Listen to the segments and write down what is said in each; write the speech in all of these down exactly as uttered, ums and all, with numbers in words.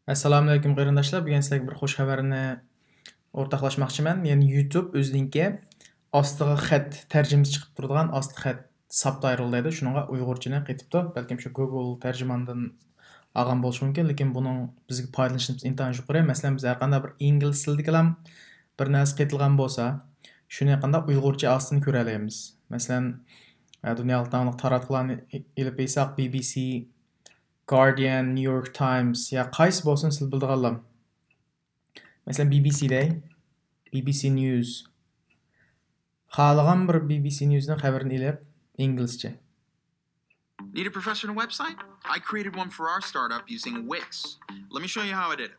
ئەسسالامۇئەلەيكۇم قېرىنداشلار، بۈگۈن سىلەرگە بىر خۇش خەۋەرنى ئورتاقلاشماقچىمەن. يەنى يۇتۇب ئۆزىنىڭكى ئاستىغا خەت تەرجىمىسى چىقىپ تۇرىدىغان ئاستى خەت، سابتايتل دەيدۇ، شۇنىڭغا ئۇيغۇرچىنى قېتىپتۇ. بەلكىم شۇ گۇگل تەرجىماندىن ئالغان بولۇشى مۇمكىن، لېكىن بۇنىڭ بىزگە پايدىلىنىشىمىز ئىنتايىن يۇقىرى. مەسىلەن، بىز ھەرقانداق بىر ئىنگلىز تىلىدىكىلا بىر نەرسە قېتىلغان بولسا، شۇنى قانداق ئۇيغۇرچە ئاستىن كۆرەلەيمىز. مەسىلەن، دۇنيالىق داڭلىق تاراتقۇلارنى ئېلىپ ئېيتساق، بى بى سى، گاردىيەن، نيۇ يورك تايمز يا قايسى بولسۇن سىز بىلىدىغانلار. مەسىلەن، بى بى سى دەي، بى بى سى نيۇز. خالىغان بىر بى بى سى نيۇزنىڭ خەۋىرىنى ئېلىپ، ئىنگلىزچە. Need a professional website? I created one for our startup using Wix. Let me show you how I did it.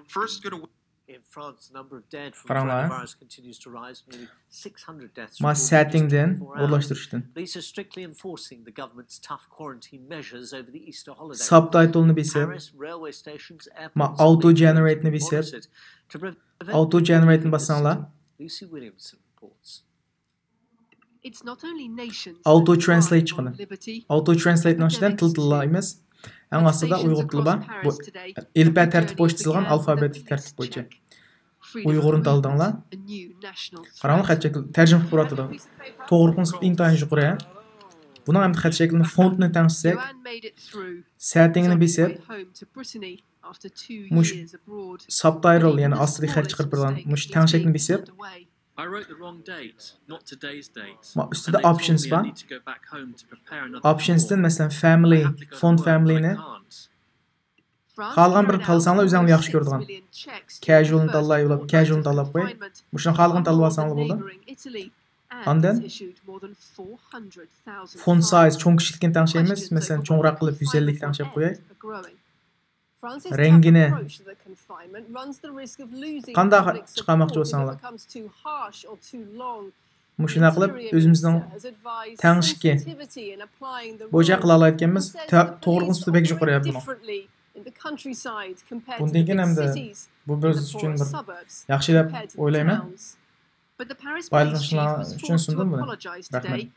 First, go to In France, the number of dead from قاراڭلار. Coronavirus continues to rise. Nearly six hundred deaths ما reported in just سەتىڭدىن twenty-four hours. ئورۇنلاشتۇرۇشتىن. Police are strictly enforcing the government's tough quarantine measures over the Easter holiday. سابتايتلنى بېسىپ، Paris, railway stations, ما airports, and ئاۋتو big جېنېرېيتنى بېسىپ، monitored to prevent ئاۋتو جېنېرېيتنى باسساڭلار. Lucy Williamson reports. It's not only nations ئاۋتو that ترانسلەيت چىقىدۇ. Liberty, ئاۋتو ترانسلەيتنىڭ ئىچىدە تىل تىللار ئەمەس. ئەڭ ئاستىدا ئۇيغۇر تىلى بار. بۇ ئېلىپبە تەرتىپ بويىچە تىزىلغان ئالفابېتىك تەرتىپ بويىچە. ئۇيغۇرنى تاللىدىڭلار. قاراڭلار، خەت شەكلى تەرجىمە قىلىپ بېرىۋاتىدۇ. توغرا قىلسا ئىنتايىن يۇقىرى. بۇنىڭ ئەمدى خەت شەكلىنى، فونتنى تەڭشىسەك، سەتىڭنى بېسىپ، مۇش سابتايتل، يەنى ئاستىدىكى خەت چىقىرىپ بېرىدىغان مۇش تەڭشەكنى بېسىپ، I wrote the wrong date, not today's date. ما ئۈستىدە ئوپشنس بار. ئوپشنستىن، مەسىلەن، فامىلى، فونت فامىلىنى خالىغان بىرنى تاللىساڭلار، ئۆزۈڭلار ياخشى كۆرىدىغان. كەژۇئالنى تاللاپ، كەژۇئالنى تاللاپ قوي. مۇشۇنى خالىغان تاللىۋالساڭلار بولىدۇ. ئاندىن فونت سايز، چوڭ كىچىكلىكىنى تەڭشەيمىز. مەسىلەن، چوڭراق قىلىپ يۈز ئەللىك تەڭشەپ قوياي. رەڭگىنى قانداق چىقارماقچى بولساڭلار، مۇشۇنداق قىلىپ ئۆزىمىزنىڭ تەڭشىكى بويىچە قىلالايدىكەنمىز. توغرىلىقىنىڭ سۈپىتى بەك يۇقىرى بۇنىڭ. بۇندىن كېيىن ئەمدى بۇ بىز ئۈچۈن بىر ياخشى دەپ ئويلايمەن. پايدىلىنىشىڭلار ئۈچۈن سۇندۇم بۇنى. رەھمەت.